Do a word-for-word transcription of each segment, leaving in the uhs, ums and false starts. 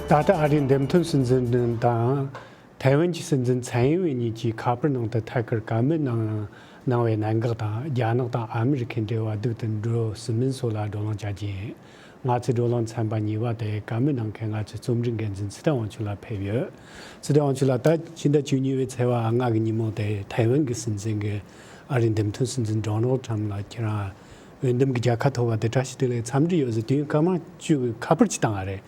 ད་ལྟ་ཨ་རིའི་འདེམས་ཐོན་སྲིད་འཛིན་དང་ཐའེ་ཝན་གྱི་སྲིད་འཛིན་ཚན་ཡིན་ཝེ་གཉིས་ཀྱིས་ཁ་པར་ནང་དུ་ཐད་ཀར་བཀའ་མོལ་གནང་གནང་བའི་གནད་འགག་དང་། རྒྱ་ནག་དང་ཨ་མི་རི་ཁའི་འབྲེལ་བ་སྡུག་ཏུ་འགྲོ་སྲིད་མིན་སོགས་ལ་བགྲོ་གླེང་བྱ་རྒྱུ་ཡིན། ང་ཚོའི་བགྲོ་གླེང་ཚན་པ་གཉིས་པ་དེ་བཀའ་མོལ་གནང་མཁན་ང་ཚོའི་རྩོམ་སྒྲིག་འགན་འཛིན་ཚེ་བརྟན་དབང་ཕྱུག་ལགས་ཕེབས་ཡོད། ཚེ་བརྟན་དབང་ཕྱུག་ལགས། ད་ཕྱི་ཟླ་བཅུ་གཉིས་པའི་ཚེས་པ་ལྔ་གི་ཉིན་མོ་དེ་ཐའེ་ཝན་གྱི་སྲིད་འཛིན་གྱིས་ཨ་རིའི་འདེམས་ཐོན་སྲིད་འཛིན་ཌོ་ནལ་ཊམ་ལ་ཁྱེད་རང་འོས་འདེམས་ཀྱི་རྒྱལ་ཁ་ཐོབ་པ་དེ་བཀྲ་ཤིས་བདེ་ལེགས། འཚམས་འདྲི་ཡོད་ཟེར་དུས་སྐར་མ་བཅུ་གི་ཁ་པར་ཅིག་བཏང་བ་རེད།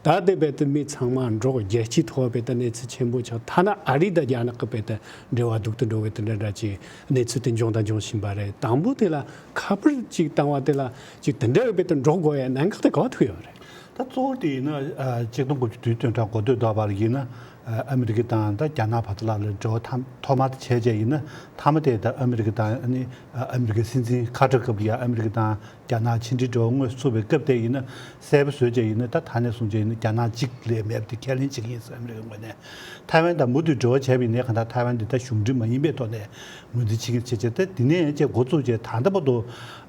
ད་དེ་རྦད་དེ་མི་ཚང་མ་འབྲོག་རྒྱལ་སྤྱིའི་ཐོག་རྦད་དེ་གནས་ཚུལ་ཆེན་པོ་ཆགས། ཐ་ན་ཨ་རི་དང་རྒྱ་ནག་གི་རྦད་དེ་འབྲེལ་བ་སྡུག་ཏུ་འགྲོ་བའི་དེ་འདྲ་འདྲ་ཅིག་གནས་ཚུལ་དེ་འབྱུང་དང་འབྱུང་བཞིན་པ་རེད། དང་པོ་དེ་ལ་ཁ་པར་ཅིག་བཏང་བ་དེ་ལ་ཅིག་དེ་འདྲ་རྦད་དེ་འབྲོག་དགོས་ཡ་གནད་འགག་དེ་ག་པར་ཐུག་ཡོད་རེད། ད་གཙོ་བོ་དེ་ཡིན་ན་ཨ་གཅིག་སྟོང་དགུ་བརྒྱ་དོན་གྲངས་འགོ་སྟོད་ཟླ་བར་ཡིན་ན་ཨ་ཨ་མི་རི་ཀ་དང་ད་རྒྱ་ནག་བར་དུ་ལ་ལས་འབྲེལ་བ་ཐམ་ཐོག་མ་དེ་བྱས་བྱས་ཡིན་ན། མཐའ་མ་དེ་ད་ཨ་མི་རི་ཀ་དང་ཨ་ནི་ཨ་ཨ་མི་རི་ཀའི་སྲིད་འཛིན་ཁ་བྲལ་སྐབས་ལ་ཡ་ཨ་མི་རི་ཀ་དང་རྒྱ་ནག་ཕྱི་འབྲེལ་འབྲེལ་བ་དངོས་སུ་ཚུགས་པའི་སྐབས་དེ་ཡིན་ན། གསལ་པོ་བཟོས་བྱས་ཡིན་ན་ད་ད་ནས་བཟུང་བྱས་ཡིན་ན་རྒྱ་ནག་གཅིག་ལས་མེད་པ་དེ་ཁས་ལེན་བྱེད་ཀྱི་ཡིན་ཟེར། ཨ་མི་རི་ཀའི་ངོས་ནས་ཐའེ་ཝན་དང་མུ་མཐུད་འབྲེལ་བ་བྱས་པ་ཡིན་ནའི་གང་ལྟར་ཐའེ་ཝན་འདི་ད་གཞུང་འབྲེལ་མ་ཡིན་པའི་ཐོག་ནས་ངོས་འཛིན་བྱེད་ཀྱི་བྱེད་བྱེད། ད་འདི་ནས་བྱས་འགོ་བཙུགས་བྱས་ད་ལྟ་བར་དུ་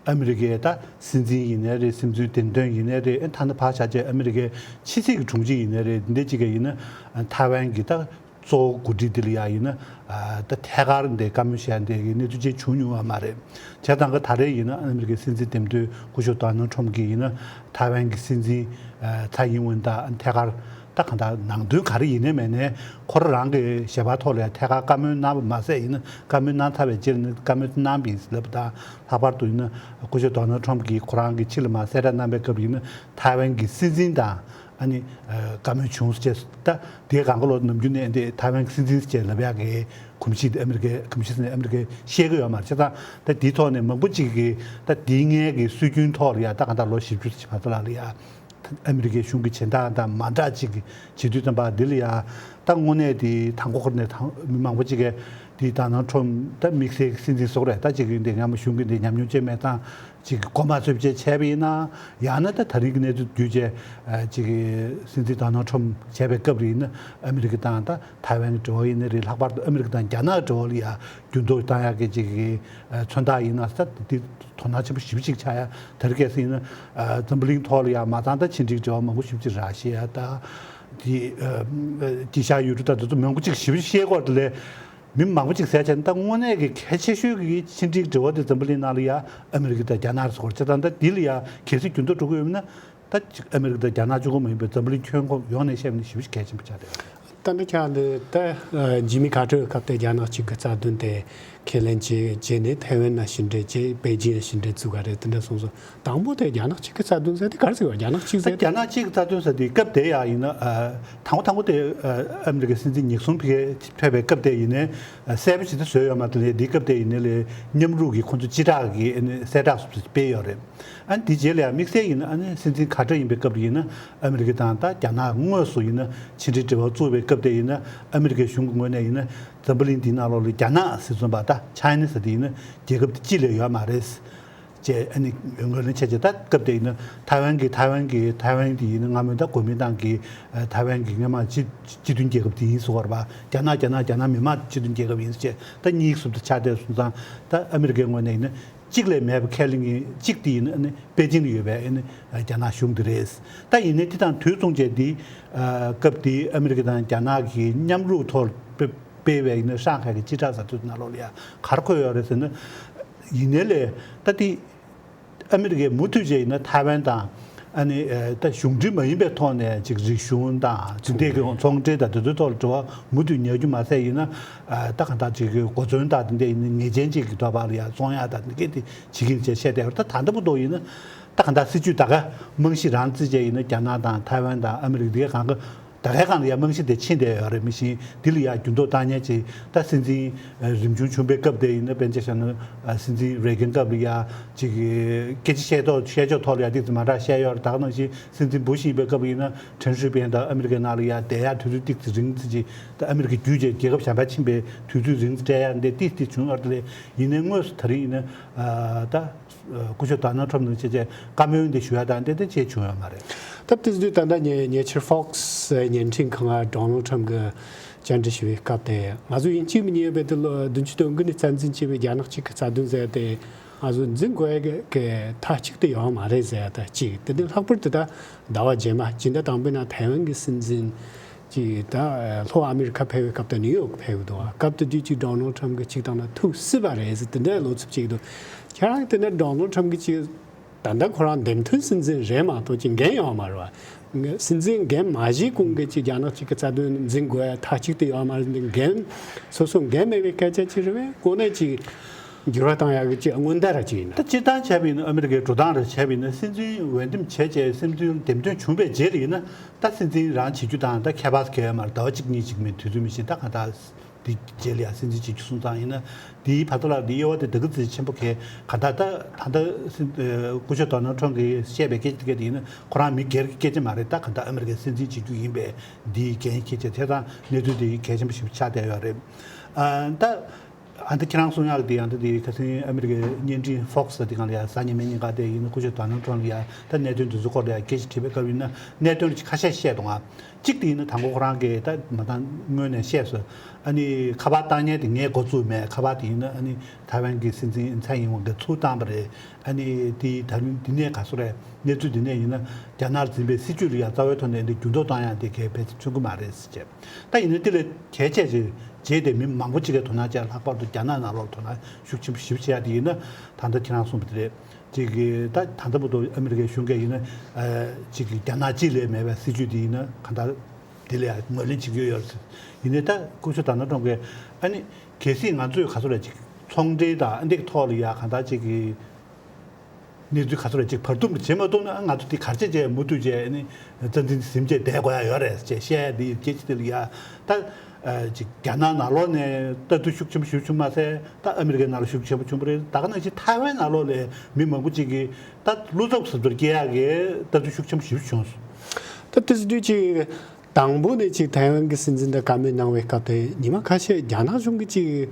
ཨ་མི་རི་ཀའི་ད་སྲིད་འཛིན་ཡིན་ནའི་རེད། སྲིད་འཛིན་འདེམས་ཐོན་ཡིན་ནའི་རེད། ཨ་ཐ་ན་ཕར་བཞག་བྱས་ཨ་མི་རི་ཀའི་ཕྱི་སྲིད་ཀྱི་དྲུང་ཆེ་ཡིན་ནའི་རེད། འདི་འདྲ་གཅིག་ག་ཡིན་ན་ཨ་ཐའེ་ཝན་གྱི་ད་གཙོ་བོ་འགོ་ཁྲིད་འདི་ལ་ཡ་ཡིན་ན་ཨ་ད་ཐད་ཀར་འདི་བཀའ་མོལ་བཤད་འདི་གི་གནས་ཚུལ་ཅིག་བྱུང་མྱོང་བ་མ་རེད། བྱས་ཙང་གི་ད་རེས་ཡིན་ན་ཨ་མི་རི་ཀའི་སྲིད་འཛིན་འདེམས་ཐོན་སྐུ་ཞབས་ཌོ་ནལ་ཊམ་གྱིས་ཡིན་ན་ཐའེ་ཝན་གྱི་སྲིད་འཛིན་ཨ་ཚའེ་ཡིན་ཝེན་དང་ཐད་ཀར་ད་གང་ལྟར་ནང་དོན་ག་རེ་ཡིན་ནའི་མེད་ནའི་ཁོ་རང་རང་གི་ཞལ་པར་ཐོག་ལ་ཡ་ཐད་ཀར་བཀའ་མོལ་གནང་བ་མ་ཟད་ཡིན་ན་བཀའ་མོལ་གནང་ཚར་བའི་རྗེས་ནས་བཀའ་མོལ་གནང་བ་ཡིན་ལབ་པ་དང་། ལྷག་པར་དུ་ཡིན་ན་སྐུ་ཞབས་ཌོ་ནལ་ཊམ་གྱིས་ཁོ་རང་གི་ཕྱི་ལ་མར་གསལ་བསྒྲགས་གནང་བའི་སྐབས་ཡིན་ན་ཐའེ་ཝན་གྱི་སྲིད་འཛིན་དང་ཨ་ནི་ཨ་བཀའ་མོལ་བྱུང་ཟེར། ད་དེ་གང་ག་ལོ་ནམ་རྒྱུན་ནས་འདི་ཐའེ་ཝན་གྱི་སྲིད་འཛིན་ཟེར་ལབ་ཡག་གི་གོམས་གཤིས་དེ་ཨ་མི་རི་ཀའི་གོམས་གཤིས་ཟེར་ནས་ཨ་མི་རི་ཀས་ཤེས་ཀྱི་ཡོད་མ་རེད། བྱས་ཙང་ད་དེའི་ཐོག་ནས་མང་པོ་ཅིག་གིས་ད་དེའི་སྔའི་གི་སྲོལ་རྒྱུན་ཐོག་ལ་ཡ་ད་གང་ལྟར་ལོ་བཞི་བཅུ་ཙམ་བར་དུ་ལ་ལ་ཡ་ཨ་མི་རི་ཀའི་གཞུང་གི་བྱེད་སྟངས་དང་མ་འདྲ་ཅིག་གི་བྱེད་དུས་ཙམ་པ་འདི་ལ་ཡ་ད་དངོས་གནས་དེ་དང་པོ་ཁོ་ནས་དང་མི་མང་པོ་ཅིག་གིས་དེ་ད་ནང་ཁྲོམ་ད་དམིགས་བསལ་སྲིད་འཛིན་སོགས་རེད། ད་ཅིག་གི་འདི་སྔ་མོ་གཞུང་གི་འདི་ཉམས་མྱོང་ཅན་མེད་སྟངས་ཅིག་གི་གོ་མ་ཚོད་བྱས་བྱས་པ་ཡིན་ན། ཡང་ན་ད་ད་རིང་གི་གནས་ཚུལ་བརྒྱུད་བྱས་ཨ་ཅིག་གི་སྲིད་འཛིན་ཌོ་ནལ་ཊམ་བྱས་པའི་སྐབས་རེད་ཡིན་ན་ཨ་མི་རི་ཀ་དང་ད་ཐའེ་ཝན་གྱི་འབྲེལ་བ་ཡིན་ན་རེད། ལྷག་པར་དུ་ཨ་མི་རི་ཀ་དང་རྒྱ་ནག་གི་འབྲེལ་བ་ལ་ཡ་འགྱུར་ལྡོག་བཏང་ཡག་གི་ཅིག་གི་ཨ་མཚོན་རྟགས་ཡིན་ན་ད་དེ་དོ་སྣང་ཆེན་པོ་ཞེ་པོ་ཅིག་ཆགས་ཡ། ད་རེས་གལ་སྲིད་ཡིན་ན་ཨ་འཛམ་བུ་གླིང་ཐོག་ལ་ཡ་མ་ཚང་ད་ཕྱི་འབྲེལ་འབྲེལ་བ་མང་པོ་ཞེ་པོ་ཅིག་རག་ཤེས་ཡ། ད་དེ་ཨ་དཀྱིལ་ཤར་ཡུལ་གྲུ་ད་དེ་ཚོ་མང་པོ་ཅིག་ཞེ་པོ་ཅིག་ཤེས་སྐོར་དེ་ལས། མི་མང་པོ་ཅིག་ཟེར་བྱས་ན་ད་དངོས་གནས་ཀྱི་གལ་ཆེ་ཤོས་ཀྱི་ཕྱི་འབྲེལ་འབྲེལ་བ་དེ་འཛམ་བུ་གླིང་ནང་ལ་ཡ་ཨ་མི་རི་ཀ་དང་རྒྱ་ནག་སོགས་རེད། ད་ད་འདི་ལ་ཡ་གལ་སྲིད་འགྱུར་ལྡོག་འགྲོ་གི་ཡོད་ན་ད་ཅིག་ཨ་མི་རི་ཀ་དང་རྒྱ་ནག་གཅིག་པོ་མ་ཡིན་པའི་འཛམ་བུ་གླིང་ཁྱོན་ཁོངས་ཡོངས་ནས་བཤད་པ་ན་ཞེ་པོ་ཞིག་གལ་ཆེན་པོ་ཆགས་རེད། ད་འདི་ཆགས་འདི་ད་འཇིགས་མེད་གར་ཊར་སྐབས་དེ་རྒྱ་ནག་གཅིག་གི་རྩ་དོན་དེ་ཁས་ལེན་བྱས་བྱས་ནས་ཐའེ་ཝན་ན་ཕྱི་འབྲེལ་བྱས། པེ་ཅིང་ན་ཕྱི་འབྲེལ་བཙུགས་པ་རེད། དེ་འདྲ་སོང་ཙང་། དང་པོ་དེ་རྒྱ་ནག་གཅིག་གི་རྩ་དོན་ཟེར་དེ་ག་རེ་ཟེར་བ། རྒྱ་ནག་གཅིག་ཟེར་དེ། རྒྱ་ནག་གཅིག་གི་རྩ་དོན་ཟེར་དེ་སྐབས་དེ་ཡང་ཡིན་ན་ཨ་དང་པོ་དང་པོ་དེ་ཨ་ཨ་མི་རི་ཀའི་སྲིད་འཛིན་ཉིག་སོན་ཕ་གིར་ཕེབས་པའི་སྐབས་དེ་ཡིན་ནའི་ཨ་གསལ་པོ་ཞིག་ཏུ་བཟོས་ཡོད་མ་རེད། དེ་ནས་དེའི་སྐབས་དེ་ཡིན་ནའི་ལས་མཉམ་རུབ་ཀྱི་ཁོང་ཚོ་སྤྱི་བསྒྲགས་ཀྱི་ཨ་ནི་གསལ་བསྒྲགས་སོགས་སྤེལ་ཡོད་རེད། ཨ་ནི་དེའི་རྗེས་ལ་ཡང་དམིགས་བསལ་ཡིན་ན་ཨ་ནི་སྲིད་འཛིན་གར་ཊར་ཡིན་པའི་སྐབས་ཡིན་ན་ཨ་མི་རི་ཀ་དང་ད་རྒྱ་ནག་དངོས་སུ་ཡིན་ན་ཕྱི་འབྲེལ་འབྲེལ་བ་བཙུགས་པའི་སྐབས་དེ་ཡིན་ན་ཨ་མི་རི་ཀའི་གཞུང་གི་ངོས་ནས་ཡིན་ན་འཛམ་བུ་གླིང་འདིའི་ནང་ལོགས་ལ་རྒྱ་ནག་ཟེར་ཙམ་པ་ད་ཆའི་ནི་ཟེར་དེ་ཡིན་ན་རྒྱལ་ཁབ་དེ་གཅིག་ལས་ཡོད་མ་རེད། ཅེས་ཨ་ནི་ངོས་ལེན་བྱས་རྗེས་ད་སྐབས་དེ་ཡིན་ན་ཐའེ་ཝན་གྱི་ཐའེ་ཝན་གྱི་ཐའེ་ཝན་དེ་ཡིན་ན་སྔ་མོ་ད་གོ་མིན་ཏང་གི་ཨ་ཐའེ་ཝན་གྱི་སྔ་མ་སྤྱི་སྤྱི་མཐུན་རྒྱལ་ཁབ་དེ་ཡིན་ཟེར་བ་རེད་པ། རྒྱ་ནག་རྒྱ་ནག་རྒྱ་ནག་མི་དམངས་སྤྱི་མཐུན་རྒྱལ་ཁབ་ཡིན་ཟེར་བྱས་ད་གཉིས་ཟུར་དུ་ཆགས་བསྡད་སོང་ཙང་ད་ཨ་མི་རི་ཀའི་ངོས་ནས་ཡིན་ན་གཅིག་ལས་མེད་པ་ཁས་ལེན་གྱི་གཅིག་དེ་ཡིན་ན་ཨ་ནི་པེ་ཅིང་ལ་ཡོད་པའི་ཨ་ནི་རྒྱ་ནག་གཞུང་དེ་རེད། ད་ཡིན་ནའི་དེ་དང་དུས་མཚུངས་བྱས་དེ་ཨ་སྐབས་དེ་ཨ་མི་རི་ཀ་དང་རྒྱ་ནག་གི་མཉམ་རུབ་ཐོག་སྤེལ་སྤེལ་བའི་ཡིན་ན་ཧྲང་ཧའེ་གི་སྤྱི་བསྒྲགས་ཟ་དུས་ནང་ལོགས་ལ་ཡང་ག་རེ་འཁོད་ཡོད་རེད་ཟེར་ན། ཡིན་ནའི་ལས་ད་དེ་ཨ་མི་རི་ཀས་མུ་མཐུད་བྱས་ཡིན་ན་ཐའེ་ཝན་དང་ཨ་ནི་ཨ་ད་གཞུང་འབྲེལ་མ་ཡིན་པའི་ཐོག་ནས་ཅིག་རིག་གཞུང་དང་དེ་འདྲའི་གི་ཚོང་འབྲེལ་དང་དེ་ཚོའི་ཐོག་ལ་འབྲེལ་བ་མུ་མཐུད་ཉར་རྒྱུ་མ་ཟད་ཡིན་ན་ཨ་ད་གང་ལྟར་ཅིག་གི་གོ་མཚོན་དང་དེ་འདྲ་ཡིན་ན་ཉེས་ཅན་ཅིག་གི་འདོད་པ་ལ་ཡང་བཙོང་ཡག་དང་དེ་གས་དེ་བྱེད་ཀྱིན་བྱས་བཤད་བསྡད་ཡོད། ད་ད་ལྟ་བུ་དུ་ཡིན་ན་ད་གང་ལྟར་སྲིད་ཇུས་ད་ག་རྨང་གཞི་རང་བརྩིས་བྱས་ཡིན་ན་རྒྱ་ནག་དང་ཐའེ་ཝན་དང་ཨ་མི་རི་ཀ་དེ་གས་གང་ག་ད་གའི་སྒང་ལ་ཡང་རྨང་གཞི་དེ་ཕྱིན་བསྡད་ཡོད་རེད། མི་ཤེས་འདི་ལ་ཡང་འགྱུར་ལྡོག་བཏང་མཁན་ཅིག་ད་སྲིད་འཛིན་རིམ་བྱུང་བྱུང་པའི་སྐབས་དེ་ཡིན་ན་དཔེར་ན་ཆ་བཞག་ན་སྲིད་འཛིན་རེ་གན་སྐབས་ལ་ཡང་ཅིག་སྐད་ཆ་བཤད་ཐོག་བཤད་ཕྱོགས་ཐོག་ལ་ཡང་ཏོག་ཙམ་མ་འདྲ་བཤད་ཡོད་རེད། ད་ག་ནང་བཞིན་སྲིད་འཛིན་བུ་ཤ་ཡིན་པའི་སྐབས་ཡིན་ན་ཁྲེན་ཧྲུའེ་པེན་དང་ཨ་མི་རི་ཀའི་ནང་ལ་ཡང་བསྡད་ཡག་དུས་ཚོད་ཏོག་ཙམ་རིང་ཙམ་ཅིག་ད་ཨ་མི་རི་ཀ་བརྒྱུད་བྱས་རྒྱལ་ཁབ་གཞན་པ་ཕྱིན་པའི་དུས་ཚོད་རིང་ཙམ་སྤྲད་ཡག་འདི་ཏོག་ཙམ་བྱུང་ཡོད་རེད། ཡིན་ནའི་དངོས་སུ་ད་རིང་ཡིན་ན་ད། སྐུ་ཞབས་ཌོ་ནལ་ཊམ་ནང་བྱས་བྱས་བཀའ་མོལ་འདི་ཞུ་ཡ་དང་དེ་འདྲ་བྱས་བྱུང་ཡོད་མ་རེད། སྟབས་དེ་དུས་ད་ལྟ་ཉེ་ཉེ་ཆར་ཧྥོག་སི་བརྙན་འཕྲིན་ཁང་ང་ཌོ་ནལ་ཊམ་གྱིས་བཅར་འདྲི་ཞུ་བའི་སྐབས་དེ་ང་ཚོ་ཡིན་གཅིག་མིན་གཉིས་རྦད་དེ་ལོ་བདུན་ཅུ་དོན་དགུ་ནས་རྩ་འཛིན་བྱས་པའི་རྒྱ་ནག་གཅིག་གི་རྩ་དོན་ཟེར་ཏེ། ང་ཚོ་འཛིན་དགོས་ཡ་གི་མཐའ་གཅིག་ཏུ་ཡོད་མ་རེད་ཟེར་ཡ་ད་གཅིག་དེ་ནས་ལྷག་པར་དུ་ད་ཟླ་བ་རྗེས་མ་སྤྱི་ཟླ་དང་པོའི་ནང་ཐའེ་ཝན་གྱི་སྲིད་འཛིན་གྱིས་ད་ལྷོ་ཨ་མི་རི་ཁ་ཕེབས་པའི་སྐབས་དུ་ནིའུ་ཡོག་ཕེབས་འདུག་སྐབས་དུ་དུས་ཀྱི་ཌོ་ནལ་ཊམ་གྱིས་གཅིག་དང་ན་ཐུག་སྲིད་པ་རེད་ཟེར་དེ་འདྲའི་བློ་འཚབ་ཅིག་འདུག་ཁྱེད་རང་དེ་ནས་ཌོ་ནལ་ཊམ་གྱིས་གཅིག་ད་ལྟ་ཁོ་རང་འདེམས་ཐོན་སྲིད་འཛིན་རེད་མ་གཏོགས་ཅིག་འགན་ཡོད་མ་རེད་བ། སྲིད་འཛིན་འགན་མ་བཞེས་གོང་གི་ཅིག་རྒྱ་ནག་ཅིག་གི་རྩ་དོན་འཛིན་དགོས་ཡ་མཐའ་གཅིག་ཏུ་ཡོད་མ་རེད། འདི་འགན་སོ་སོ་འགན་མེད་པའི་སྐད་ཆ་ཅིག་རེད་བས། གོ་གནས་ཅིག་འགྱུར་བ་བཏང་ཡག་གི་ཅིག་སྔོན་བརྡ་ར་ཅིག་ཡིན་ན། ད་སྤྱིར་བཏང་བྱས་པ་ཡིན་ན་ཨ་མི་རི་ཀའི་འགྲོ་སྟངས་རེ་བྱས་པ་ཡིན་ན་སྲིད་འཛིན་འོས་འདེམས་བྱས་རྗེས་སྲིད་འཛིན་འདེམས་ཐོན་བྱུང་བའི་རྗེས་ལ་ཡིན་ན་ད་སྲིད་འཛིན་རང་བྱེད་རྒྱུ་དང་ད་ཁྱད་པར་གང་ཡང་མ་རེད། ཟླ་བ་གཅིག་གཉིས་གཅིག་མིན་དུས་ཚོད་མི་ཤེས་ད་གང་ལྟར། དེ་རྗེས་ལ་ཡང་སྲིད་འཛིན་བྱེད་རྒྱུ་སོང་ཙང་ཡིན་ན་དེའི་བར་དུ་ལ་དེའི་དབྱེ་བ་དེ་ད་གི་ཙི་ཆེན་པོ་གས་ག་ད་ད་ད་ད་སྲིད་སྐུ་ཞབས་ཌོ་ནལ་ཁྲོམ་གིས་བཤད་པའི་སྐད་ཆ་དེ་གས་དེ་ཡིན་ན་ཁོ་རང་མི་སྒེར་གྱི་སྐད་ཆ་མ་རེད། ད་ག་ད་ཨ་མི་རི་ཀའི་སྲིད་འཛིན་བྱེད་རྒྱུ་ཡིན་པས་འདིའི་འགན་འཁྱེར་བྱས་དེ་དང་གནས་ཚུལ་དེ་གལ་ཆེན་པོ་ཞིག་ཆགས་བསྡད་ཡོད་རེད། ཨ་ད། ཨ་ད་ཁྱེད་རང་གསུང་ཡག་དེ་ཡང་ད་དེ་ཁ་སང་ཨ་མི་རི་ཀའི་བརྙན་འཕྲིན་ཧྥོག་སི་དེ་གང་ལ་ཡང་གཟའ་ཉི་མའི་ཉིན་ཀ་དེ་ཡིན་ན་སྐུ་ཞབས་ཌོ་ནལ་ཁྲོམ་ལ་ཡང་ད་གནད་དོན་དེ་ཚོ་སྐོར་ལ་ཡང་སྐད་ཆ་དྲིས་པའི་སྐབས་ཡིན་ན་གནད་དོན་ཁ་ཤས་བཤད་འདུག་ཨ། གཅིག་དེ་ཡིན་ན་དང་པོ་ཁོ་རང་གིས་ད་མ་དང་སྔོན་ནས་བཤད་སོང་། ཨ་ནི་ཁ་པར་བཏང་མཁན་དེ་ངས་འགོ་བཙུགས་མེད། ཁ་པར་དེ་ཡིན་ན་ཨ་ནི་ཐའེ་ཝན་གྱི་སྲིད་འཛིན་ཚའེ་ཡིན་ཝང་གིས་ཚུར་བཏང་པ་རེད། ཨ་ནི་དེ་ད་རིང་འདི་ནས་ག་སོ་རེད། གནས་ཚུལ་འདི་ནས་ཡིན་ན་རྒྱ་ནག་འཛིན་པའི་སྲིད་བྱུས་ལ་ཡང་རྩ་བའི་ཐོག་ནས་འདི་འགྱུར་ལྡོག་བཏང་ཡག་འདི་གལ་ཕལ་ཆེར་མཚོན་གྱི་མ་རེད་ཟེར་བྱས། ད་ཡིན་ན་དེ་ལས་གལ་ཆེ་ཆེ་རྗེས་དེ་མི་མང་པོ་ཅིག་གིས་དོ་སྣང་བྱས། ལྷག་པར་དུ་རྒྱ་ནག་ནང་ལོགས་དོ་སྣང་ཤུགས་ཆེན་པོ་ཞིག་བྱས་ཡག་དེ་ཡིན་ན་ད་ལྟ་ཁྱེད་རང་གསུངས་པ་དེ་རེད། ཅིག་གིས་ད་ད་ལྟ་བར་དུ་ཨ་མི་རི་ཀའི་གཞུང་གིས་ཡིན་ན་ཅིག་གིས་རྒྱ་ནག་གཅིག་ལས་མེད་པའི་སྲིད་བྱུས་དེ་ཡིན་ན་གང་ལྟར་དེ་ལ་ཡང་ངོས་ལེན་བྱེད་ཀྱི་ཡོད་རེད། ཡིན་ནའི་ད་སྐུ་ཞབས་ཌོ་ནལ་ཁྲོམ་གིས་ཨ་ནི་གལ་སྲིད་ང་ཚོས་ག་ཚོད་ལ་ཅིག་ཚོང་འབྲེལ་དང་ཨ་འདི་གི་ཐོག་ལ་ཡང་གང་ལྟར་ཅིག་གིས་གནས་ཚུལ་ག་ཚོད་ལ་ཅིག་བར་འདུམ་བྱེད་མ་ཐུབ་ན་ང་ཚོ་དེ་ག་རེ་བྱས་བྱས་མུ་མཐུད་བྱས་ཨ་ནི་རྩ་འཛིན་ཟིན་བྱས་བསྡད་དགོས་ཡ་ཡོད་རེད་ཅེས་བཤད་ཡ་དེ་སྐད་ཆ་དེ་ལ་ཡང་ད། ཅིག་རྒྱ་ནག་ནང་ལོགས་ནས་ལྟ་གྲུབ་ཤུགས་ཆེན་པོ་ཞིག་བྱུང་མ་ཟད་ད་ཨ་མི་རི་ཀའི་ནང་ལ་ཤུགས་ཆེན་པོ་བྱུང་བ་རེད། ད་ག་ནང་བཞིན་ཐའེ་ཝན་ནང་ལོགས་ལ་མི་མང་པོ་ཅིག་གིས་ད་བློ་འཚབ་ཟབ་ཟབ་སྐྱེ་ཡག་གི་ལྟ་གྲུབ་ཤུགས་ཆེན་པོ་ཞིག་བྱུང་སོང་། ད་དེ་དུས་ཅིག་དང་པོ་ནས་ཅིག་ཐའེ་ཝན་གྱི་སྲིད་འཛིན་དང་བཀའ་མོལ་གནང་བའི་སྐབས་དེ་ཉི་མ་ཁ་ཤས་རྒྱ་ནག་གཞུང་གིས་ཅིག་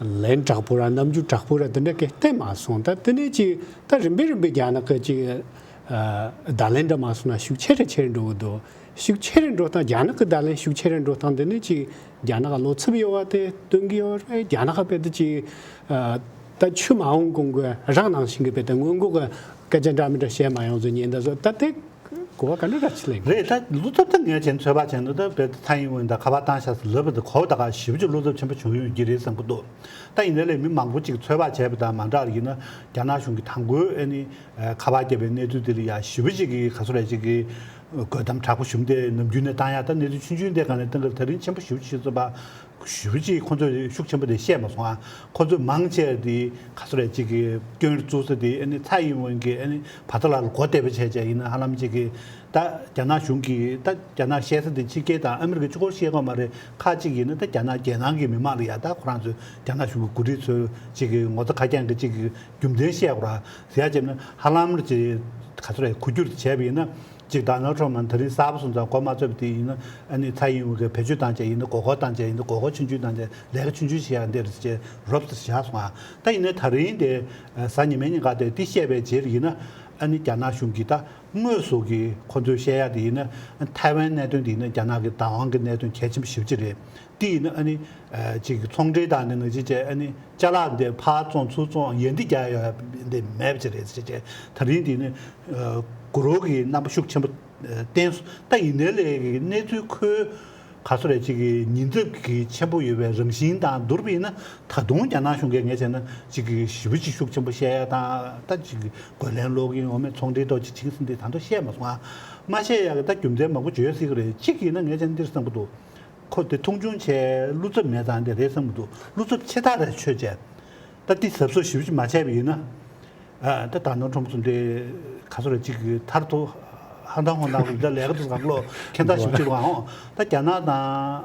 ལན་དྲག་པོ་ར་རྣམ་འགྱུར་དྲག་པོ་ར་དེ་འདྲ་གི་བསྟན་མ་སོང་། ད་དེ་ནས་ཅིག་ད་རིམ་པས་རིམ་པས་རྒྱ་ནག་གི་ཅིག་བརྡ་ལན་འདྲ་མ་སོང་ན་ཤུགས་ཆེ་རུ་ཆེ་རུ་འགྲོ་གི་འདུག་ཤུགས་ཆེ་རུ་འགྲོ་སྟངས་རྒྱ་ནག་གི་བརྡ་ལན་ཤུགས་ཆེ་རུ་འགྲོ་སྟངས་འདི་ནི་ཅིག་རྒྱ་ནག་ག་བློ་འཚབ་ཡོད་པ་དེ་སྟོན་གྱི་ཡོད་རེད། རྒྱ་ནག་ག་དཔེ་དེ་ཅིག་ད་ཆུ་མ་འོང་གོང་གི་རགས་ནང་བཞིན་གྱི་དཔེ་དེ་སྔོན་འགོག་གི་སྐད་ཆ་འདྲ་མི་འདྲ་བཤད་མ་ཡོང་ཚོད་ཉན་ད་བཟོ་ད་དེ་གོ་བ་ག་འདྲ་ར་ཆི་ལེན་རེད། ད་བློ་འཚབ་ད་ངས་བྱས་ཚོད་དཔག་བྱས་ན་ད་དཔེ་ཚ་ཡིན་འོན་ད་ཁ་པར་བཏང་ཤག་ཟེར་ལབ་པ་དེ་གོ་བ་ད་ག་ཞེ་པོ་ཅིག་བློ་འཚབ་ཆེན་པོ་བྱུང་ཡོད་ཀྱི་རེད་བསམ་གྱི་འདུག་ད་ཡིན་ནའི་ལས་མི་མང་པོ་ཅིག་ཚོད་དཔག་བྱས་པ་དང་མ་འདྲ་བ་ཡིན་ན་རྒྱ་ནག་གཞུང་གི་དང་པོའི་ཨ་ནི་ཁ་པར་བརྒྱབ་པའི་གནས་ཚུལ་དེ་ལ་ཡ་ཞེ་པོ་ཅིག་གི་ག་ཚོད་རེད་ཅིག་གི་དགོད་གཏམ་དྲག་པོ་ཞུམ་སྟེ་ནམ་རྒྱུན་ནས་བཏང་ཡག་ད་གནས་ཚུལ་ཆུང་ཆུང་དེ་ག་ནས་བཏང་གི་ད་རིང་ཆེན་པོ་ཞེ་པོ་ཅིག་བཟོས་པ། ཞེ་པོ་ཅིག་ཁོ་ཚོས་ཤུགས་ཆེན་པོ་དེ་བཤད་མ་སོང་ཨ། ཁོ་ཚོས་མང་ཆེ་དེ་ག་ཚོད་རེད་ཅིག་གི་སྐྱོན་བཙུགས་ས་དེ་ཨ་ནི་ཚ་ཡིན་འོན་གི་ཨ་ནི་བར་ཐག་ལ་ལ་གོ་བདེ་པོ་བྱས་བྱས་ཡིན་ན་ཧ་ལམ་ཅིག་གི་ད་རྒྱ་ནག་གཞུང་གིས་ད་རྒྱ་ནག་བཤད་ས་དེ་ཕྱི་རྒྱལ་དང་ཨ་མི་རི་ཀ་གཅིག་པོར་བཤད་དགོས་མ་རེད། ཁག་ཅིག་ཡིན་ན་ད་རྒྱ་ནག་རྒྱལ་ནང་གི་མི་མང་ལ་ཡ་ད་ཁོ་རང་ཚོས་རྒྱ་ནག་གཞུང་གི་འགོ་ཁྲིད་ཚོས་ཅིག་གི་ངོ་ཚ་ཁ་རྐྱང་གི་ཅིག་གི་རྒྱུ་མཚན་བཤད་དགོས་ར་ཟེར་ཡ་བྱས་ན་ཧ་ལམ་རེད་ཅིག་ག་ཚོད་རེད་གོ་རྒྱུ་རེད་བྱས་པ་ཡིན་ན། ཅིག་ཌོ་ནལ་ཊམ་ད་རིང་གསར་པ་སོང་ཙང་གོ་མ་ཚོད་པ་དེ་ཡིན་ན་ཨ་ནི་ཚ་ཡིན་འོན་གི་བེད་སྤྱོད་བཏང་བྱས་ཡིན་ན་མགོ་སྐོར་བཏང་བྱས་ཡིན་ན་མགོ་སྐོར་ཆུང་ཆུང་བཏང་བྱས་ལས་ཀ་ཆུང་ཆུང་ཞིག་ཡང་འདིར་བྱས་རོབ་ཙམ་བཞག་སོང་ཨ། ད་ཡིན་ནའི་ད་རིང་དེ་གཟའ་ཉི་མའི་ཉིན་ཀ་དེ་འདི་བཤད་པའི་རྗེས་ལ་ཡིན་ན་ཨ་ནི་རྒྱ་ནག་གཞུང་གིས་ད་དངོས་སུ་གི་ཁོ་ཚོས་བཤད་ཡ་དེ་ཡིན་ན་ཐའེ་ཝན་གནད་དོན་དེ་ཡིན་ན་རྒྱ་ནག་གི་བདག་དབང་གི་གནད་དོན་གལ་ཆེན་པོ་ཞེ་པོ་ཅིག་རེད། དེ་ཡིན་ན་ཨ་ནི་ཅིག་ཚོང་འབྲེལ་དང་ནི་ནང་བཞིན་བྱས་ཨ་ནི་ཅ་ལག་འདི་ཕར་བཙོང་ཚུར་བཙོང་ཡན་འདི་རྒྱག་ཡ་འདི་མེད་པ་ཅིག་རེད་ཟེར་བྱས་ད་རིང་དེ་ནི་གུ་རུ་གི་རྣམ་པ་ཤུགས་ཆེན་པོ་བསྟན་སོང་། ད་ཡིན་ནའི་ལས་གནས་ཚུལ་ཁོའི་ག་ཚོད་རེད་ཅིག་གི་ཉེན་ཚབས་ཀྱི་ཆེན་པོ་ཡོད་པའི་རང་བཞིན་དང་བསྡུར་བ་ཡིན་ན་ད་དུང་རྒྱ་ནག་གཞུང་གིས་ངས་བྱས་ན་ཅིག་གི་ཞེ་པོ་ཅིག་ཤུགས་ཆེན་པོ་བཤད་ཡ་དང་ད་ཅིག་གི་རྒོལ་ལན་སློག་གི་ཡོང་མེད་ཚོང་འབྲེལ་ཐོག་ཅིག་བྱེད་ཀྱི་ཟིན་དེ་ད་དུང་བཤད་མ་སོང་ཨ། མ་བཤད་ཡ་གི་ད་རྒྱུ་མཚན་མང་པོ་བརྗོད་སྲིད་ཀྱི་རེད། གཅིག་ཡིན་ན་ངས་བྱས་ན་འདིར་བསམ་གི་འདུག་ཁོ་དེ་མཐོང་ཆུང་བྱས་བློ་འཚབ་མེད་ཙང་དེ་རེད་བསམ་གི་འདུག་བློ་འཚབ་ཆེ་ཐག་རེད་ཆོད་བྱས། ད་དེ་གཟབ་གཟབ་ཞིབ་ཞིབ་མ་བྱས་པ་ཡིན་ན། ཨ་ད་ད་ནོར་ཁྲོམ་གསུམ་དེ་ག་ཚོད་རེད་ཅིག་གི་ཐར་ཐོ་ཧང་ཐང་ཧོང་ཐང་རེད། ད་ལས་ཀ་དེ་གང་ལོ་ཁྱད་མཚར་ཞིབ་ཅིག་རེད་ཧོང་། ད་རྒྱ་ནག་དང་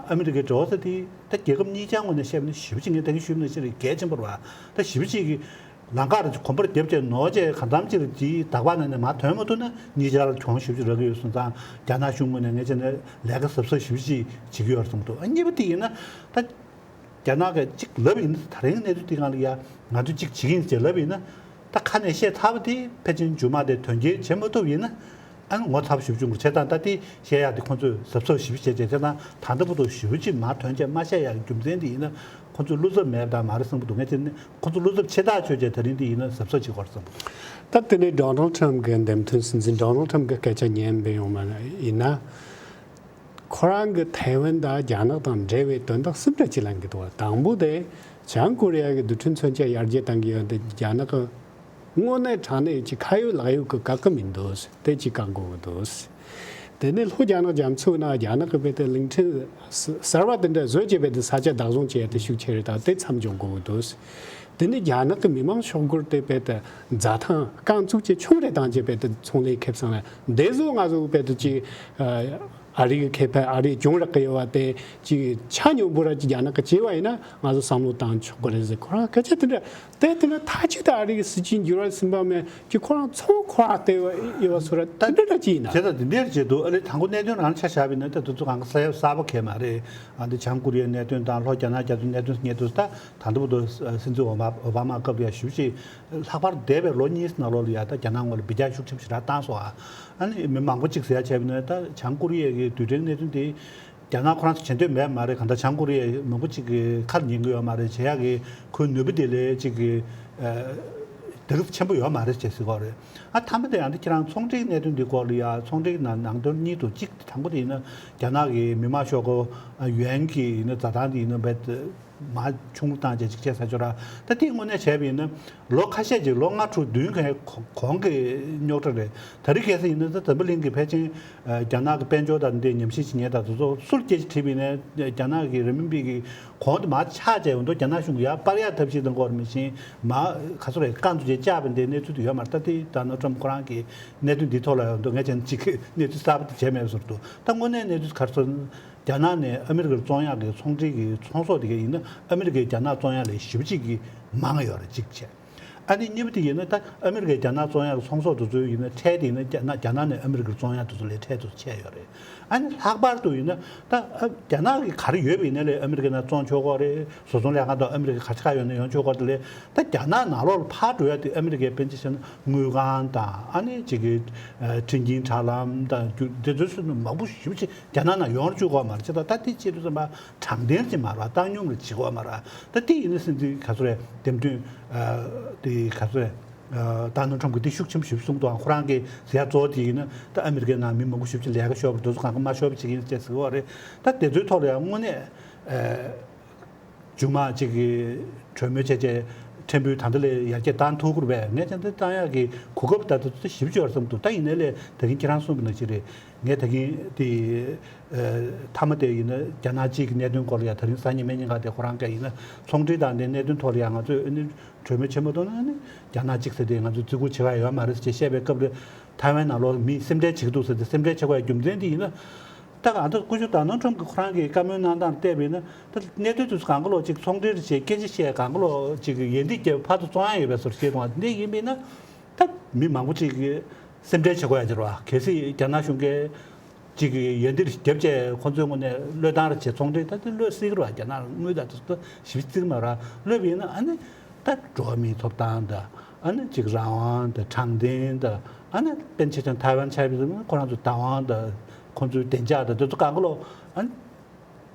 ཨ་མི་རི་ཀའི་འབྲེལ་བ་ས་དེ་ད་རྒྱལ་ཁབ་གཉིས་ཆར་ངོས་ནས་བཤད་པ་ན་ཞིབ་ཅིག་ངས་ད་གིན་ཞུས་པ་ནང་བཞིན་རེད་གལ་ཆེན་པོ་རེད་བ། ད་ཞིབ་ཅིག་གི་ལམ་ཁ་རེ་གོམ་པར་རྒྱབ་བྱས་ནོར་བྱས་གང་འཚམ་ཅིག་རེད་ཅིག་དག་པ་ནང་ནས་མར་ཐོན་མ་ཐུབ་ན་གཉིས་ཆར་གྱོང་ཞིབ་ཅིག་རག་གི་ཡོད་སོང་ཙང་རྒྱ་ནག་གཞུང་ངོས་ནས་ངས་བྱས་ན་ལས་ཀ་གཟབ་གཟབ་ཞིབ་ཅིག་བྱེད་ཀྱི་ཡོད་རེད་བསམ་འདུག་ཨ་གཉིས་པ་དེ་ཡིན་ན་ད། རྒྱ་ནག་གིས་གཅིག་ལབ་ཡིན་ན་ད་རིང་གནས་ཚུལ་འདི་སྒང་ལ་ཡ་ང་ཚོ་གཅིག་བྱེད་ཀྱི་ཡིན་ཅེས་ལབ་ཡིན་ན་ད་ཁ་ནས་བཤད་ཚར་བ་དེ་ཕལ་ཆེར་མཇུག་མ་དེ་དོན་འཁྱོལ་བྱེད་མ་ཐུབ་ཡིན་ན་ཨ་ནི་ངོ་ཚ་པོ་ཞེ་པོ་བྱུང་གི་རེད། བྱས་ཙང་ད་དེ་བཤད་ཡག་དེ་ཁོང་ཚོས་གཟབ་གཟབ་ཞེ་པོ་བྱས་བྱས་བྱས་ཙང་ད་ལྟ་བར་དུ་ཞེ་པོ་ཅིག་མར་ཐོན་བྱས་མ་བཤད་ཡག་གི་རྒྱུ་མཚན་དེ་ཡིན་ན་ ཁོ་ཚོས་བློ་འཚབ་མེད་པ་དང་མ་རེད་བསམ་གྱི་འདུག་ངས་དེ་ནི་ཁོ་ཚོ་བློ་འཚབ་ཆེ་ཐག་ཆོད་བྱས་ད་རིང་འདི་ཡིན་ན་གཟབ་གཟབ་བྱེད་དགོས་རེད་བསམ་གྱི་འདུག་ད་དེ་ནས་Donald Trump་གི་འདེམས་ཐོན་སྲིད་འཛིན་Donald Trump་གི་སྐད་ཆ་ཉན་པའི་ཡོང་མ་ཡིན་ན། ཁོ་རང་གི་ཐའེ་ཝན་དང་རྒྱ་ནག་དང་འབྲེལ་བའི་དོན་དག་གསུམ་འདྲ་ཅིག་ལེན་གྱི་འདུག་དང་པོ་དེ་བྱང་ཀོ་རི་ཡ་གི་རྡུལ་ཕྲན་མཚོན་ཆ་ཡར་རྒྱས་གཏང་གི་ཡོད་འདི་རྒྱ་ནག་གི་དངོས་གནས་དྲང་གནས་ཀྱི་ཁ་ཡོད་ལག་ཡོད་ཀྱི་བཀག་གི་མི་འདུག་དེ་གཅིག་བཀག་དགོས་ཀྱི་འདུག་དེ་ནས་ལྷོ་རྒྱ་ནག་རྒྱ་མཚོའི་ནང་རྒྱ་ནག་གི་བས་ཏེ་གླིང་ཕྲན་གསར་བ་དེ་འདྲ་བཟོས་བྱས་བས་ཏེ་ས་ཆ་བདག་བཟུང་བྱས་ཏེ་ཤུགས་ཆེ་རེ་དང་དེ་མཚམས་འཇོག་དགོས་ཀྱི་འདུག་དེ་ནས་རྒྱ་ནག་གི་མི་མང་ཤོག་སྒོར་དེ་བས་ཏེ་འཛའ་ཐང་རྐང་བཙུགས་བྱས་ཆུང་རེ་བཏང་བྱས་བས་ཏེ་ཚོང་ལས་ཁེ་བཟང་ལ་འདི་བཟོ་ང་བཟོ་བས་ཏེ་ཅིག་ཨ་རི་གི་ཁེ་ཕན་ཨ་རི་གྱོང་རག་གི་ཡོད་པ་དེ་ཅིག་ཆ་སྙོམས་པོ་ར་ཅིག་རྒྱ་ནག་གི་བྱས་པ་ཡིན་ན་ང་ཚོ་བསམ་བློ་བཏང་ཆོག་གི་རེད་ཟེར། ཁོ་རང་སྐད་ཆ་དེ་འདྲ་དེ་དེ་ན་ཐག་གཅོད་དེ་ཨ་རི་གི་སྲིད་ཇུས་འགྱུར་བ་ཟིན་པ་མེད་ཅིག་ཁོ་རང་ཚོང་ཁོ་རང་ལྟེ་བ་ཡོད་པ་སོ་ར་དེ་འདྲ་འདྲ་ཅིག་ཡིན་ན། བྱས་ཙང་དེ་འདྲ་བྱེད་འདུག་ཨ་ལེ་དང་པོ་གནད་དོན་རང་ཆ་བཞག་པ་ཡིན་ན་ད་དུ་ཚོ་གང་ག་ས་ཡ་གསར་པ་གས་མ་རེད། ཨ་འདི་བྱང་ཀོ་རི་ཡའི་གནད་དོན་དང་ལྷོ་རྒྱ་ནག་རྒྱ་མཚོའི་གནད་དོན་སྙད་དུ་ད་ད་ལྟ་བུ་དུ་སྲིད་འཛིན་ཨོ་མ་ཨོ་བྷ་མ་སྐབས་ལ་ཞུ་ཞིག་ལྷག་པར་འདས་པའི་ལོ་གཉིས་ནང་ལོགས་ལ་ཡ་ད་རྒྱ་ནག་ངོས་ལ་འབུད་རྒྱག་ཤུགས་ཆེན་པོ་ཞེ་དྲག་བཏང་སོང་ཨ། ཨ་ནི་མི་མང་པོ་གཅིག་ཟེར་ཡ་བྱས་པ་ཡིན་ན་ད་བྱང་ཀོ་རི་ཡའི་གི་རྡུལ་ཕྲན་གནད་དོན་དེ་རྒྱ་ནག་ཁོ་རང་ཚོ་བྱེད་འདོད་མེད་མ་རེད། གང་ལྟར་བྱང་ཀོ་རི་ཡའི་མང་པོ་གཅིག་གི་ཁ་ལ་ཉན་གི་ཡོད་མ་རེད། བྱེད་ཡག་གི་ཁོའི་ནུས་པ་དེ་ལས་གཅིག་གི་དེ་ག་ཆེན་པོ་ཡོད་མ་རེད་ཅེས་ཟེར་གི་རེད། ཨ་མཐའ་མ་དེ་ཡང་དེ་ཁྱེད་རང་ཚོང་འབྲེལ་གནད་དོན་འདི་སྐོར་ལ་ཡ་ཚོང་འབྲེལ་ནང་ནང་དོན་གཉིས་འདུག་གཅིག་དང་པོ་དེ་ཡིན་ན་རྒྱ་ནག་གི་མི་དམངས་ཤོག་སྒོར་ཡུའན་གྱི་ཡིན་ན་འཛའ་ཐང་དེ་ཡིན་ན་བེད། མ་ཆུང་རུ་བཏང་བྱས་ཅིག་བྱས་ས་ཆོག་ར། ད་དེ་དངོས་གནས་བྱས་པ་ཡིན་ན་ལོ་ཁ་ཤས་ཅིག་ལོ་ལྔ་དྲུག་བདུན་གོང་གི་རྙོག་དྲ་རེད། ད་རེས་གལ་སྲིད་ཡིན་ན་ད་འཛམ་བུ་གླིང་གི་ཕལ་ཆེར་རྒྱ་ནག་གི་དཔལ་འབྱོར་དང་འདི་ཉམས་ཞིབ་བྱེད་མཁན་དང་དེ་ཚོ་སུར་སྐད་ཆ་དྲིས་པ་ཡིན་ན་རྒྱ་ནག་གི་རི་མིན་པི་གི་གོང་དུ་མར་ཆག་བྱས་ཡོང་དུས་རྒྱ་ནག་གཞུང་གིས་ཡར་སྤར་ཡག་ཐབས་ཤེས་གཏང་གི་ཡོད་རེད། མི་ཤེས་མ་ག་ཚོད་རེད་རྐང་བཙུགས་བྱས་བཅག་པ་འདི་གནས་ཚུལ་དུ་ཡོད་མ་རེད། ད་དེ་ད་ནོ་ཊམ་ཁོ་རང་གི་གནད་དོན་འདིའི་ཐོག་ལ་ཡོང་དུས་ངས་ཀྱང་གཅིག་གི་གནས་ཚུལ་གསར་པ་དེ་བྱས་མེད་པ་ཟེར་འདུག་ད་དངོས་གནས་གནས་ཚུལ་ག་རེ་ཟེར་ན། རྒྱ་ནག་ནས་ཨ་མི་རི་ཀར་བཙོང་ཡག་གི་ཚོང་འབྲེལ་གྱི་ཚོང་ཟོག་དེ་ག་ཡིན་ན་ཨ་མི་རི་ཀས་རྒྱ་ནག་བཙོང་ཡག་ལས་ཞེ་པོ་ཅིག་གིས་མང་ཡོད་རེད་གཅིག་བྱས། ཨ་ནི་གཉིས་པ་དེ་ཡིན་ན་ད་ཨ་མི་རི་ཀས་རྒྱ་ནག་བཙོང་ཡག་གི་ཚོང་ཟོག་དེ་ཚོ་ཡིན་ན་ཁྲལ་དེ་ཡིན་ན་རྒྱ་ནག་རྒྱ་ནག་ནས་ཨ་མི་རི་ཀར་བཙོང་ཡག་དེ་ཚོ་ལས་ཁྲལ་དེ་ཚོ་ཆད་ཡོད་རེད། ཨ་ནི་ལྷག་པར་དུ་ཡིན་ན་ད་ཨ་རྒྱ་ནག་གི་ག་རེ་ཡོད་པ་ཡིན་ན་ལས་ཨ་མི་རི་ཀ་ནང་བཙོང་ཆོག་གི་རེད། བཟོ་ཚོང་ལས་ཁང་དང་ཨ་མི་རི་ཀ་ག་ཆ་ག་ཡོད་ན་ཡོང་ཆོག་གི་རེད། ད་རྒྱ་ནག་ནང་ལོགས་ལ་ཕར་འགྲོ་ཡག་དེ་ཨ་མི་རི་ཀའི་དཔེར་ན་ཆ་བཞག་ན་དངུལ་ཁང་དང་ཨ་ནི་གཅིག་གི་ཁྲིམས་འགལ་དྲ་ལམ་དང་རྒྱུ་དེ་ཚོའི་སུ་མང་པོ་ཞེ་པོ་ཅིག་རྒྱ་ནག་ནང་ཡོང་བཅུག་གི་མ་རེད། ཅེས་ད་ལྟ་དེ་བྱེད་དུས་ཙམ་པ་དྲང་བདེན་ཅིག་མ་རེད་བ། བཏང་སྙོམས་ལ་བྱེད་དགོས་མ་རེད། ད་དེ་ཡིན་ན་སྲིད་འཛིན་ག་ཚོད་རེད་འདེམས་ཐོན་དེ་ག་ཚོད་རེད། ད་ནོ་ཊམ་གྱིས་དེ་ཤུགས་ཆེན་པོ་ཞེ་པོ་གསུངས་འདུག་ཁོ་རང་གི་ཟེར་ཡག་གཙོ་བོ་དེ་ཡིན་ན་ད་ཨ་མི་རི་ཀའི་ནང་མི་མང་པོ་ཞེ་པོ་ཅིག་ལས་ཀ་ཤོར་བ་དེ་ཚོ་གང་ག་མ་ཤོར་བ་ཅིག་ཡིན་ཅེས་ཟེར་གི་རེད། ད་དེ་ཚོའི་ཐོག་ལ་ཡང་དངོས་གནས། མཇུག་མ་གཅིག་གི་གྲོས་མོལ་བྱས་རྗེས་ཕྲན་བུ་ད་ལྟ་ལས་ཡར་རྒྱས་བཏང་ཐུབ་ཀྱི་རེད་པས། ངས་ཀྱང་འདི་བཏང་ཡག་གི་གོ་སྐབས་ད་ལྟ་ཞིབ་ཅིག་ཡོད་བསམ་འདུག་ད་ཡིན་ནའི་ལས་ད་གིན་ཁྱེད་རང་གསུངས་པ་ནང་བཞིན་རེད། ངས་ད་གིན་དེ་མཐའ་མ་དེ་ཡིན་ན་རྒྱ་ནག་གཅིག་གི་གནད་དོན་སྐོར་ལ་ཡ་ད་རིང་སང་ཉིན་མ་ཉིན་ག་དེ་ཁོ་རང་ག་ཡིན་ན་ཚོང་འབྲེལ་དང་དེ་གནད་དོན་ཐོག་ལ་ཡ་ང་ཚོས་ཨ་ནི་གྲོས་མོལ་བྱེད་མ་ཐུབ་ན་ཨ་ནི་རྒྱ་ནག་གཅིག་ཟེར་དེ་ང་ཚོས་བརྩི་བཀུར་བྱེད་ཀྱི་ཡོད་མ་རེད་ཅེས་བཤད་པའི་སྐབས་རེད། ཐའེ་ཝན་ནང་ལོགས་མིས་སེམས་ཁྲལ་བྱེད་ཀྱི་འདུག་ཟེར་ཏེ་སེམས་ཁྲལ་བྱེད་དགོས་ཡ་རྒྱུ་མཚན་དེ་ཡིན་ན། ད་གང་ལྟར་སྐུ་ཞབས་ཌོ་ནལ་ཊམ་གྱིས་ཁོ་རང་གི་བཀའ་མོལ་གནང་སྟངས་བལྟས་པ་ཡིན་ན་ད་གནད་དོན་དེ་ཚོ་གང་ག་ལོག་ཅིག་ཚོང་འབྲེལ་བྱས་སྐད་ཆ་བཤད་གང་ག་ལོག་ཅིག་ཡོན་ཏན་རྒྱབ་ཕར་ཚུར་བཙོང་ཡ་ཡོད་པའི་བཟོ་འདྲ་བཤད་གཏོང་བ་འདི་ཡིན་པ་ཡིན་ན་ད་མི་མང་པོ་ཅིག་གིས་སེམས་ཁྲལ་བྱེད་དགོས་ཡ་ཅིག་རེད་བ། གལ་སྲིད་རྒྱ་ནག་གཞུང་གིས་ཅིག་ཡོན་ཏན་རྒྱབ་བྱས་ཁོ་ཚོའི་ངོས་ནས་བློས་བཏང་རེ་བྱས་ཚོང་འབྲེལ་ད་དེ་བློས་སྲིད་ཀྱི་རེད་བ། རྒྱ་ནག་དངུལ་དང་དེ་ཚོ་ཞིབ་རྩིས་མ་རེད་བ། བློས་པ་ཡིན་ན་ཨ་ནི། ད་འགྲོ་བ་མིའི་ཐོབ་ཐང་དང་ཨ་ནི་ཅིག་རང་དབང་དང་དྲང་བདེན་དང་ཨ་ནི་དཔེར་ན་ཆ་བཞག་ན་ཐའེ་ཝན་ཆ་བཞག་ན་ཁོ་རང་ཚོའི་བདག་དབང་དང་ཁོ་ཚོའི་བདེ་འཇགས་དང་དེ་ཚོ་གང་ག་ལོག་ཨ་ནི་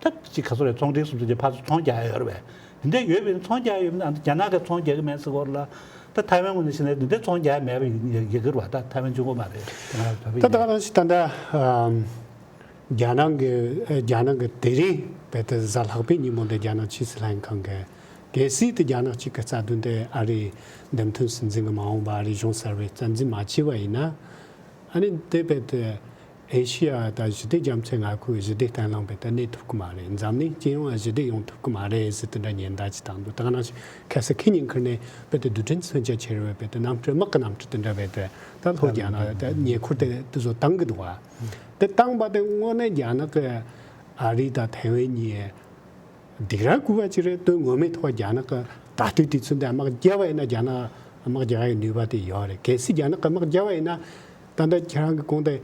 ད་ཅིག་ག་ཚོད་རེད། ཚོང་འབྲེལ་སོང་ཚུལ་གྱི་ཕར་ཚུར་ཚོང་རྒྱག་ཡ་ཡོད་རེད་པས། དེ་འདྲ་ཡོད་པས་ན་ཚོང་རྒྱག་ཡ་ཡོད་པས་ན་ཨ་ནི་རྒྱ་ནག་གིས་ཚོང་རྒྱག་གི་མེད་ཟེར་གི་ཡོད་རེད་ལ། ད་ཐའེ་ཝན་ངོས་ནས་བྱས་ན་དེ་འདྲ་ཚོང་རྒྱག་ཡ་མེད་པ་ཡིན་ཡ་ཡོད་ཀྱི་རེད་བ། ད་ཐའེ་ཝན་གཅིག་པོ་མ་རེད། ད་ང་ཚོ་བོད་པའི་ད་ད་ག་ནང་བཞིན་ད་ལྟ། རྒྱ་ནག་གི་རྒྱ་ནག་གི་དེ་རིང་བལ་ཏེ་གཟའ་ལྷག་པའི་ཉིན་མོ་འདི་རྒྱ་ནག་ཕྱི་སྲིད་ལྷན་ཁང་གི་གལ་སྲིད་དེ་རྒྱ་ནག་གཅིག་གི་རྩ་དོན་དེ་ཨ་རིའི་འདེམས་ཐོན་སྲིད་འཛིན་གྱི་མ་འོངས་པ་ཨ་རིའི་གཞུང་གསར་པས་རྩ་འཛིན་མ་བྱས་པ་ཡིན་ན། ཨ་ནི་དེ་བལ་ཏེ་ཨེ་ཤི་ཡ་དང་ཞི་བདེ་རྒྱ་མཚོའི་མངའ་ཁུལ་ཞི་བདེ་བརྟན་ལྷིང་བལ་ཏེ་གནས་ཐུབ་ཀྱི་མ་རེད། འཛམ་གླིང་སྤྱི་ཡོངས་ལ་ཞི་བདེ་ཡོང་ཐུབ་ཀྱི་མ་རེད་ཟེར་དེ་འདྲ་ཉེན་བརྡ་ཅིག་བཏང་འདུག་ད་ག་ནང་བཞིན་ཁ་སང་ཁེ་ཉིན་ཁུར་ནས་བལ་ཏེ་རྡུལ་ཕྲན་མཚོན་ཆ་ཁྱེར་བའི་བལ་ཏེ་གནམ་གྲུ་དམག་གི་གནམ་གྲུ་དེ་འདྲ་བལ་ཏེ་ད་ལྷོ་རྒྱ་ནག་ད་ཉེ་འཁོར་དེ་དེ་ཚོ་བཏང་གི་འདུག་བ། དེ་བཏང་པ་དེ་དངོས་གནས་རྒྱ་ནག་གི་ཨ་རི་དང་ཐའེ་ཝན་གཉིས་སྡིགས་ར་བསྐུལ་བ་ཅིག་རེད། དོན་ངོ་མའི་ཐོག་རྒྱ་ནག་གི་ད་ལྟའི་དུས་ཚོད་འདི་དམག་རྒྱག་པ་ཡིན་ན་རྒྱ་ནག་དམག་རྒྱག་ཡའི་ནུས་པ་དེ་ཡོད་རེད། གལ་སྲིད་རྒྱ་ནག་གི་དམག་རྒྱག་པ་ཡིན་ན་ད་ལྟ་ཁྱེད་རང་གི་གོང་དེ་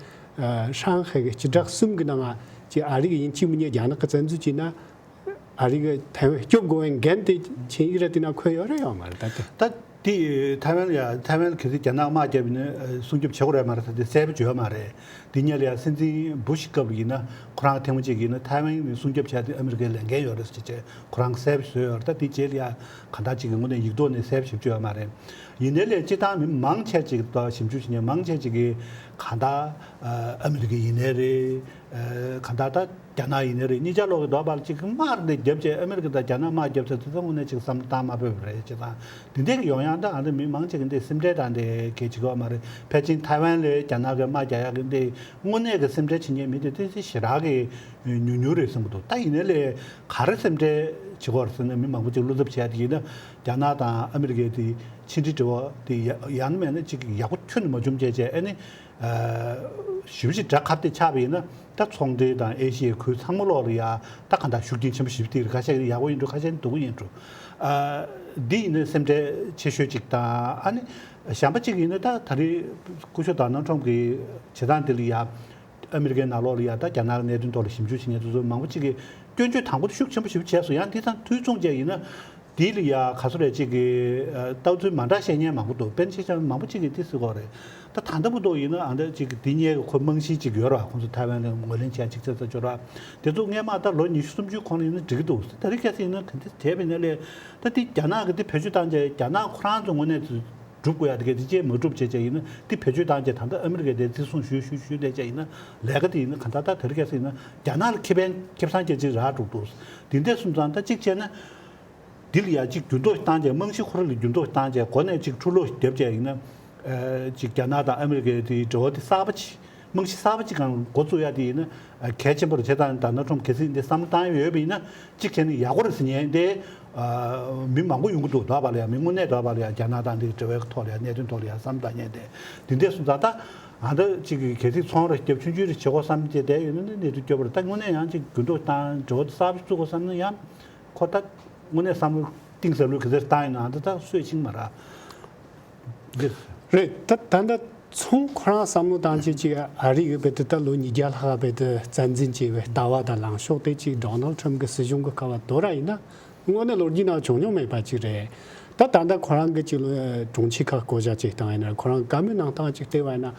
ཧྲང་ཧའེ་གི་སྤྱི་བསྒྲགས་གསུམ་གི་ནང་ང་ཅིག་ཨ་རི་གི་ཡིན་གཅིག་མིན་གཉིས་རྒྱ་ནག་གི་བཙན་འཛུལ་བྱས་ན་ཨ་རི་གི་ཐའེ་ཝན་སྐྱོབ་དགོས་པའི་འགན་དེ་ཆིངས་ཡིག་ར་དེ་ནང་འཁོད་ཡོད་རེད་ཡོད་མ་རེད་ད་དེ། ད། དེ་ཐའེ་ཝན་ལ་ཡ་ཐའེ་ཝན་གལ་སྲིད་རྒྱ་ནག་དམག་བརྒྱབ་ཡིན་ན་སྲུང་སྐྱོབ་བྱེད་དགོས་རེད་མ་རེད་ཟེར་དེ་གསལ་པོ་བརྗོད་མ་རེད། དེ་སྔོན་ལ་ཡ་སྲིད་འཛིན་བུ་ཤི་སྐབས་ལ་ཡིན་ན་ཁོ་རང་ཐེངས་མ་གཅིག་ཡིན་ན་ཐའེ་ཝན་ནས་སྲུང་སྐྱོབ་བྱས་ཏེ་ཨ་མི་རི་ཀའི་ལས་འགན་ཡོད་རེད་ཟེར་བྱས་ཁོ་རང་གསལ་པོ་བཟོས་ཡོད་རེད། ད་དེ་རྗེས་ལ་ཡ་གང་ལྟར་གཅིག་གི་དངོས་གནས་ཡིག་ཐོག་ནས་གསལ་པོ་ཞིག་བརྗོད་མ་རེད། ཡིན་ནའི་ལས་སྤྱིར་བཏང་མི་མང་ཆེ་གཅིག་དང་ཞིབ་འཇུག་བྱེད་མཁན་མང་ཆེ་གཅིག་གིས་གང་ལྟར་ཨ་མི་རི་ཀ་ཡིན་ནའི་རེད། གང་ལྟར་ད་རྒྱ་ནག་ཡིན་ནའི་རེད། གཉིས་ཆ་ལོག་གི་འདོད་པ་ལ་གཅིག་དམག་འདི་བརྒྱབ་བྱས་ཨ་མི་རི་ཀ་དང་རྒྱ་ནག་དམག་བརྒྱབ་ཚར་དུས་ད་དངོས་གནས་གཅིག་བསམ་བློ་བཏང་མ་ཕོད་པ་རེད། བྱས་ཙང་དེ་འདྲའི་གི་ཡོང་ཡང་ད་ཨ་འདི་མི་མང་ཆེ་གི་འདི་སེམས་ཁྲལ་དང་འདི་གལ་ཆེ་གི་ཡོད་མ་རེད། ཕལ་ཆེར་ཐའེ་ཝན་ལ་རྒྱ་ནག་གི་དམག་རྒྱག་ཡག་གི་འདི་དངོས་གནས་གི་སེམས་ཁྲལ་བྱེད་མཁན་མི་འདི་ཏོག་ཙམ་ཞེ་དྲག་གི་ཉུང་ཉུང་རེད་བསམ་གི་འདུག་ད་ཡིན་ནའི་ལས་ག་རེ་སེམས་ཁྲལ་བྱེད་ཀྱི་ཡོད་རེད་ཟེར་ན་མི་མང་པོ་ཅིག་བློ་འཚབ་བྱས་དེ་ཡིན་ན་རྒྱ་ནག་དང་ཨ་མི་རི་ཀའི་དེ་ཕྱི་འབྲེལ་འབྲེལ་བ་དེ་ཡང་མིན་ན་ཅིག་ཡག་པོ་ཁྱོན་ནས་མ་བྱུང་བྱས་བྱས་ཨ་ནི། ཞིབ་ཞིབ་དྲ་ཁ་གཏད་ཆགས་པ་ཡིན་ན་ད་ཚོང་འབྲེལ་དང་ཨེ་ཤི་ཡའི་ཁུལ་ཚང་མ་ལོག་ལ་ཡ་ད་ག་འདྲ་ཤུགས་རྐྱེན་ཆེན་པོ་ཞིག་སྟེར། ཁ་ཤས་ཡག་པོ་ཡིན་འགྲོ། ཁ་ཤས་སྡུག་པོ་ཡིན་འགྲོ། འདི་ཡིན་ན་སེམས་ཁྲལ་ཆེ་ཤོས་གཅིག་དང་ཨ་ནི་གཞན་པ་གཅིག་ཡིན་ན་ད་ད་རེས་སྐུ་ཞབས་ཌོ་ནལ་ཊམ་གྱི་བྱེད་སྟངས་འདི་ལ་ཡ་ཨ་མི་རི་ཀའི་ནང་ལོགས་ལ་ཡ་ད་རྒྱ་ནག་གི་གནད་དོན་ཐོག་ལ་ཞིབ་འཇུག་བྱེད་མཁན་དེ་ཚོ་མང་པོ་གཅིག་གིས་སྐྱོན་བརྗོད་དང་པོ་དེ་ཤུགས་ཆེན་པོ་ཞིག་བྱས་སོང་། ཡང་འདི་དང་དུས་མཚུངས་བྱས་ཡིན་ན། དེ་ལ་ཡ་ག་ཚོད་རེད་ཅིག་གི་ལྟ་ཚུལ་མ་འདྲ་བཤད་མཁན་མང་པོ་འདུག་དཔེར་ན་ཆ་བཞག་ན་མང་པོ་ཅིག་གིས་དེ་ཟེར་གྱི་ཡོད་རེད། ད་ད་ལྟ་བར་དུ་ཡིན་ན་ཨ་འདྲ་ཅིག་གི་དེ་སྔོན་གྱི་ཁོ་རྨང་གཞི་ཅིག་ཡོད་རེད་བ། ཁོང་ཚོ་ཐའེ་ཝན་ལ་ངོས་ལེན་བྱས་ཅིག་བྱས་ཚར་ཡོད་རེད་བ། དེ་ཚོ་སྔོན་མ་ད་ལོ་ཉི་ཤུ་སུམ་ཅུའི་གོང་ལ་ཡིན་ན་འགྲིག་གི་འདུག་ད་རེས་གལ་སྲིད་ཡིན་ན་ག་འདྲ་བྱས་པ་ཡིན་ན་ལས་ད་དེ་རྒྱ་ནག་གིས་དེ་བེད་སྤྱོད་བཏང་བྱས་རྒྱ་ནག་ཁོ་རང་ཚོ་དངོས་གནས་ཚུལ་སྒྲུབ་དགོས་ཡ་དེ་གས་དེ་རྗེས་མ་སྒྲུབ་བྱས་བྱས་ཡིན་ན་དེ་བེད་སྤྱོད་བཏང་བྱས་ད་ལྟ་ཨ་མི་རི་ཀས་དེ་བརྩི་སྲུང་ཞུས་ཞུས་ཞུས་བསྡད་བྱས་ཡིན་ན་ལས་ཀ་དེ་ཡིན་ན་ག་འདྲ་ད་དེ་རེས་གལ་སྲིད་ཡིན་ན་རྒྱ་ནག་ལ་ཁེ་ཕན་ཁེ་བཟང་ཅན་ཅིག་རག་འགྲོ་འདུག་དེ་འདྲ་སོང་ཙང་ད་གཅིག་བྱས་ན། འདི་ལ་ཡ་གཅིག་འགྱུར་ལྡོག་བཏང་བྱས་རྨང་གཞི་ཁོ་རང་ལ་འགྱུར་ལྡོག་བཏང་བྱས་འགོ་ནས་གཅིག་འཁྲུག་ལོག་བརྒྱབ་བྱས་ཡིན་ན། ཨ་གཅིག་རྒྱ་ནག་དང་ཨ་མི་རི་ཀའི་དེའི་འབྲེལ་བ་དེ་གསར་པ་ཅིག་རྨང་གཞི་གསར་པ་ཅིག་སྒང་འགོ་བཙུགས་ཡ་དེ་ཡིན་ན་ཨ་གལ་ཆེན་པོ་རེད། བྱས་ཙང་ཌོ་ནལ་ཊམ་གལ་སྲིད་འདི་བསམ་བློ་བཏང་ཡོད་པ་ཡིན་ན་གཅིག་བྱས་ན་ཡག་པོ་རེད་ཟེར་མཁན་དེ་ཨ་མི་མང་པོ་ཡོང་གི་འདུག་འདོད་པ་ལ་ཡ་མི་དངོས་གནས་འདོད་པ་ལ་ཡ་རྒྱ་ནག་དང་འདི་འབྲེལ་བའི་ཐོག་ལ་ཡ་གནད་དོན་ཐོག་ལ་ཡ་བསམ་བློ་བཏང་མཁན་དེ་དེ་འདྲ་སོང་ཙང་ད་ཨ་ད་གཅིག་གི་གལ་སྲིད་ཚོང་རེ་རྒྱབ་ཆུང་ཆུང་རེ་བྱེད་དགོས་བསམ་བྱས་བསྡད་ཡོད་ན་ནི་གནས་ཚུལ་སྐྱོ་པོ་རེད། ད་དངོས་གནས་ཡང་གཅིག་འགྱུར་ལྡོག་བཏང་འབྲེལ་བ་དེ་གསར་པ་ཞིག་བཙུགས་དགོས་བསམ་ན་ཡང་ཁོ་ད། དངོས་གནས་བསམ་བློ་གཏིང་ཟབ་ལོས་ག་ཚོད་བཏང་ཡིན་ན་ད་ལྟ་སུས་ཤེས་ཀྱི་མ་རེད། འདི་རེད། ད་ད་ལྟ་ཚོང་ཁོ་རང་བསམ་བློ་བཏང་བྱས་ཅིག་ཨ་རི་གི་བེད་དུ་ད་ལོ་ཉིས་བརྒྱ་ལྷག་བེད་དུ་རྩ་འཛིན་བྱས་པའི་ལྟ་བ་དང་ལངས་ཕྱོགས་དེ་ཅིག་ཌོ་ནལ་ཊམ་གི་སྲིད་གཞུང་གི་སྐབས་ལ་དོ་ར་ཡིན་ན་དངོས་གནས་ལོ་རྒྱུས་ནང་བྱུང་མྱོང་མེད་པ་ཅིག་རེད། ད་ད་ལྟ་ཁོ་རང་གི་ཅིག་ལོ་གྲོང་ཁྱེར་ཁག་བསྐོ་བཞག་ཅིག་བཏང་ཡིན་ན་ཁོ་རང་བཀའ་མོལ་གནང་སྟངས་ཅིག་བལྟས་པ་ཡིན་ན།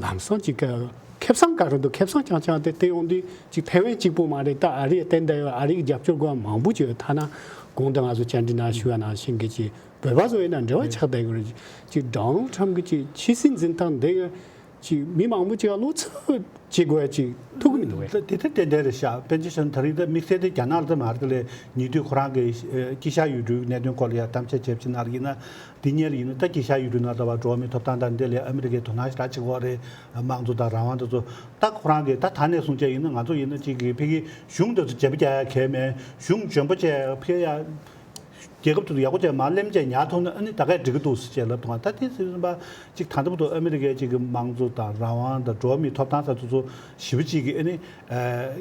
ལམ་སང་ཅིག་གི་ཁེ་བཟང་ག་རེ་འདུག་ཁེ་བཟང་རྐྱང་རྐྱང་དེ་བལྟས་ཡོང་དུས་ཅིག་ཕན་ཡོན་གཅིག་པོ་མ་རེད། ད་ཨ་རིའི་བསྟན་དར་ཡོད། ཨ་རིའི་རྒྱབ་སྐྱོར་དགོས་པ་མང་པོ་ཅིག་ཡོད། ཐ་ན་གོང་དུ་ང་ཚོ་བཅར་འདྲི་ནང་ཞུས་པ་ནང་བཞིན་གྱི་ཅིག་བོད་པ་ཚོ་ཡིན་ན་འབྲེལ་བ་ཆགས་བསྡད་ཡོད་རེད། ཅིག་ཌོ་ནལ་ཊམ་གྱི་ཅིག་ཕྱི་སྲིད་འཛིན་སྟངས་འདི་ཡང་ཅིག་མི་མང་པོ་ཅིག་ལ་བློ་འཚབ་བྱེད་དགོས་ཡ་ཅིག་ཐུག་གི་མི་འདུག་བས། དེ་དེ་ཏན་ཏན་རེད་ཤག་དཔེར་ན་ཆ་བཞག་ན་ད་རེས་ད་དམིགས་བསལ་དེ་རྒྱ་ནག་ལ་ད་མ་རེད། དེ་ལས་ཉེ་དུས་ཁོ་རང་གི་དཀྱིལ་ཤར་ཡུལ་གྲུའི་གནད་དོན་སྐོར་ལ་ཡ་གཏམ་བཤད་བྱས་པ་ཅིག་ནང་ལ་ཡིན་ན། དེ་སྔོན་ལ་ཡིན་ན་ད་དཀྱིལ་ཤར་ཡུལ་གྲུའི་ནང་ལྟ་བ་འགྲོ་བ་མིའི་ཐོབ་ཐང་དང་འདི་ལས་ཨ་མི་རི་ཀའི་དོ་སྣང་ཞེ་དྲག་བྱེད་ཀྱི་ཡོད་རེད། དམངས་གཙོ་དང་རང་དབང་དེ་ཚོ་ད་ཁོ་རང་གིས་ད་ད་ནས་བཟུང་བྱས་ཡིན་ན་ང་ཚོ་ཡིན་ན་གཅིག་གི་ཕ་གི་གཞུང་དེ་ཚོ་བརྗེ་པོ་རྒྱག་ཡ་གལ་མེད། གཞུང་འཇོན་པོ་བྱས་ཕ་གི་ཡ་རྒྱལ་ཁབ་དེ་ཚོ་ཡག་པོ་བྱས་མར་གླེམ་བྱས་ཉར་ཐུབ་ན་ཨ་ནི་ད་གས་འགྲིག་གི་འདུག་ཟེར་བྱས་ལབ་འདུག་ད་དེ་ཟེར་བཞིན་པ་གཅིག་ད་ལྟ་བར་དུ་ཨ་མི་རི་ཀའི་གཅིག་གི་དམངས་གཙོ་དང་རང་དབང་དང་འགྲོ་བ་མིའི་ཐོབ་ཐང་ཟེར་དེ་ཚོ་ཞེ་པོ་ཅིག་གི་ཨ་ནི།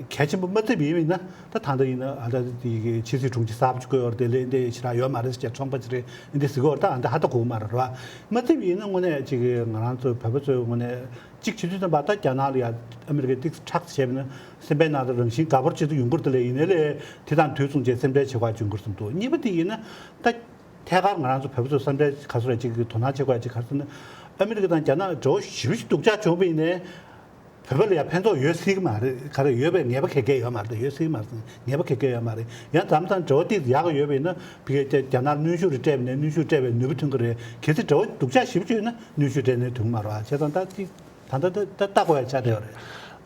གལ་ཆེན་པོ་མ་བརྩིས་པ་ཡིན་ན་ད་ད་ལྟ་ཡིན་ན་ཨ་ད་དེ་གི་ཕྱི་སྲིད་དྲུང་ཆེ་གསར་པ་ཅིག་བསྐོས་ཡོད་རེད། དེ་ལས་འདི་ཞེ་དྲག་ཡོད་མ་རེད་ཟེར་བྱས་ཚོང་པ་ཅིག་རེད། འདི་ཟེར་གི་ཡོད་རེད། ད་ཨ་ད་ཧ་ད་གོ་གི་མ་རེད་ར། མ་བརྩིས་པ་ཡིན་ན་དངོས་གནས་ཅིག་གི་ང་རང་ཚོ་བོད་པ་ཚོའི་དངོས་གནས་ཅིག་བྱེད་དུས་ཙམ་པ་ད་རྒྱ་ནག་ལ་ཡ་ཨ་མི་རི་ཀའི་ཏིག་ཙམ་ཁྲག་བྱས་པ་ཡིན་ན་སེམས་པའི་ནང་དུ་རང་བཞིན་དགའ་པོ་ཅིག་ཏུ་ཡོང་གི་རེད། དེ་ལས་ཡིན་ནའི་ལས་དེ་དང་དུས་མཚུངས་བྱས་སེམས་ཁྲལ་བྱེད་དགོས་བྱུང་གི་རེད་བསམ་འདུག་གཉིས་པ་དེ་ཡིན་ན་ད་ཐད་ཀར་ང་རང་ཚོ་བོད་པ་ཚོ་སེམས་ཁྲལ་ག་ཚོད་རེད་ཅིག་གི་དོ་སྣང་བྱེད་དགོས་ཅིག་ག་རེ་ཟེར་ན་ཨ་མི་རི་ཀ་དང་རྒྱ་ནག་འབྲེལ་བ་ཞེ་པོ་ཅིག་སྡུག་ཅག་བྱུང་བ་ཡིན་ནའི། བོད་པ་ལ་ཡང་ཕན་ཐོགས་ཡོད་སྲིད་ཀྱི་མ་རེད། ག་རེ་ཡོད་པའི་ངེས་པ་ག་གེ་ཡོད་མ་རེད། ཡོད་སྲིད་ཀྱི་མ་རེད། ངེས་པ་ག་གེ་ཡོད་མ་རེད། ཡང་མཚམས་མཚམས་འབྲེལ་བ་ཏིག་ཙམ་ཡག་གི་ཡོད་པ་ཡིན་ན་ཕ་གིའི་རྒྱ་ནག་གནོན་ཤུགས་རེ་སྤྲད་པ་ནས་གནོན་ཤུགས་སྤྲད་པའི་ནུས་པ་ཐོན་གྱི་རེད། གལ་སྲིད་འབྲེལ་བ་སྡུག་ཅག་ཞེ་པོ་ཅིག་ཡོད་ན་གནོན་ཤུགས་སྤྲད་ནས་ཐོན་གྱི་མ་རེད་བ། བྱས་ཙང་ད་ཏིག་ད་ལྟ་ད་ད་ལྟ་ལྟ་དགོས་ཡ་ཆགས་བསྡད་ཡོད་རེད།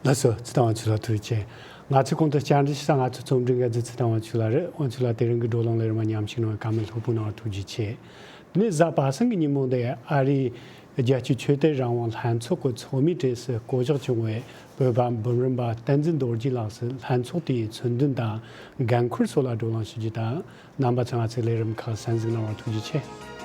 ལགས་སོ། ཚེ་བརྟན་དབང་ཕྱུག་ལགས་ཐུགས་རྗེ་ཆེ། ང་ཚོའི་གོང་དུ་བཅར་འདྲི་ཞུ་ས་ང་ཚོའི་རྩོམ་སྒྲིག་འགན་འཛིན་ཚེ་བརྟན་དབང་ཕྱུག་ལགས་རེད། དབང་ཕྱུག་ལགས་དེ་རིང་གི་བགྲོ་གླེང་ལས་རིམ་མཉམ་ཞུགས་གནང་བར་ཐུགས་རྗེ་ཆེ། དེ་ནས་གཟའ་པ་སངས་ཀྱི་ཉིན་མོ་འདི་ཨ་རིའི་རྒྱལ་སྤྱིའི་ཆོས་དད་རང་དབང་ལྷན་ཚོགས་ཀྱི་ཚོགས་མིའི་གྲས་སུ་བསྐོ་གཞག་བྱུང་བའི་བོད་པ་འབུམ་རམས་པ་བསྟན་འཛིན་རྡོ་རྗེ་ལགས་སུ་ལྷན་ཚོགས་དེའི་ཚོགས་འདུ་དང་འགན་འཁུར་སོགས་ལ་བགྲོ་གླེང་ཞུ་རྒྱུ་དང་། རྣམ་པ་ཚོས་ང་ཚོའི་ལས་རིམ་ཁག་གསན་གཟིགས་གནང་བར་ཐུགས་རྗེ་ཆེ།